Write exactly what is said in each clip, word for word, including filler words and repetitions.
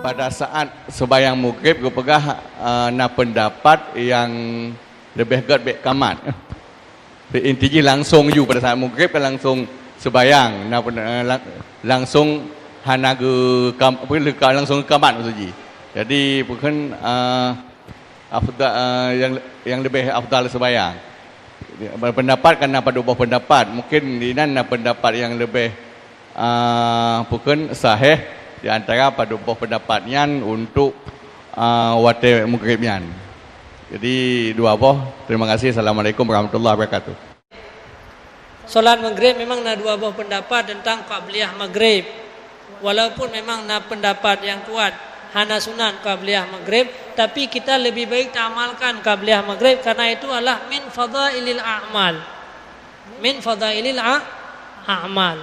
Pada saat seubayang Maghrib geupeugah, eh, na peundapat nyang leubeh gét bék kamat. Inti jih langsong ju pada saat Maghrib kan langsong seubayang, na pen-, eh, lang-, langsong hana geu-, kam-, apa, leuka-, langsong geukamat maksud jih. Jadi, bukan, eh, afda-, eh, yang, yang leubeh afdal seubayang. Pendapat kan na padub boh pendapat. Mungkin inan na pendapat yang leubeh, ah, bukan sahih di antara padub boh pendapat nyan untuk, ah, watée Maghrib nyan. Jadi, dua boh. Terima kasih. Assalamualaikum warahmatullahi wabarakatuh. Salat Maghrib memang na dua boh pendapat tentang qabliyah Maghrib. Walaupun memang na pendapat yang kuat hana sunat qabliyah Maghrib, tapi kita lebih baik taamalkan qabliyah Maghrib karena itu adalah min fadailil a'mal. Min fadailil a-, a'mal.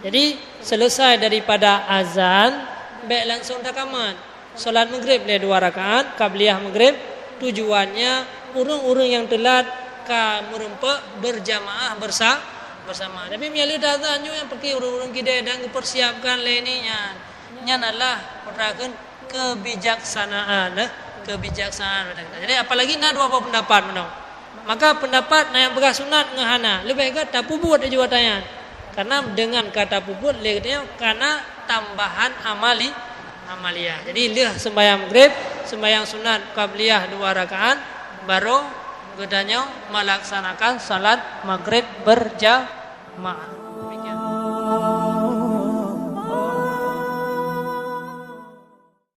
Jadi, selesai daripada azan, bék langsong takamat. Salat Maghrib lé dua rakaat, qabliyah Maghrib, tujuannya ureuëng-ureuëng nyang teulat ka meurumpok berjamaah bersa-, bersama. Tapi meunyo lheueh azan nyoe nyang pike ureuëng-ureuëng kidée dan geupersiapkan lé ni nyan. Nyan adalah peutrakeuh kebijaksanaan, eh, kebijaksanaan. Jadi, apalagi na dua boh pendapat meunoe. Maka pendapat na nyang peugah sunat ngon hana, leubeh gét tapeubuet laju ata nyan. Karena dengan ka tapeubuet lé geutanyoe kana tambahan amali, amaliyah. Jadi lheueh sembahyang Maghrib, sembahyang sunat qabliyah dua rakaat, baru geutanyoe melaksanakan salat Maghrib berjamaah.